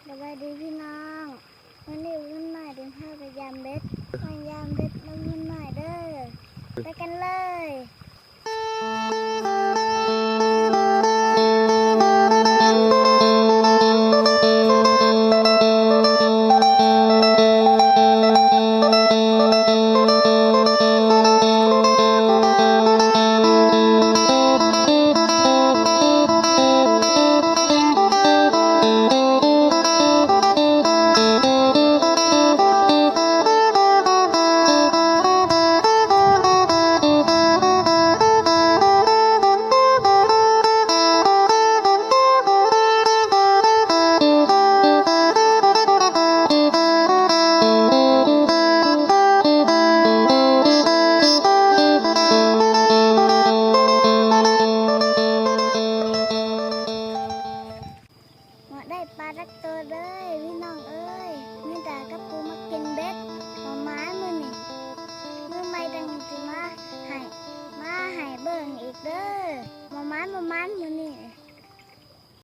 ສະບາຍດີພີ່ນ້ອງ, ມື້ນີ້ບຸນມາຈະພາໄປຢາມເບັດ, ມາຢາມເບັດນຳບຸນມາເດີ້. ໄປກັນເລີຍ. ບໍ່ໄດ້ປາຈັກໂຕເລີຍພີ່ນ້ອງເອີຍ, ມີແຕ່ກັບປູມາກິນເບັດ. ໝານມື້ນີ້ ມື້ໃໝ່ຈັ່ງຊິມາໃຫ້ ມາໃຫ້ເບິ່ງອີກເດີ້. ໝານ ໝານມື້ນີ້.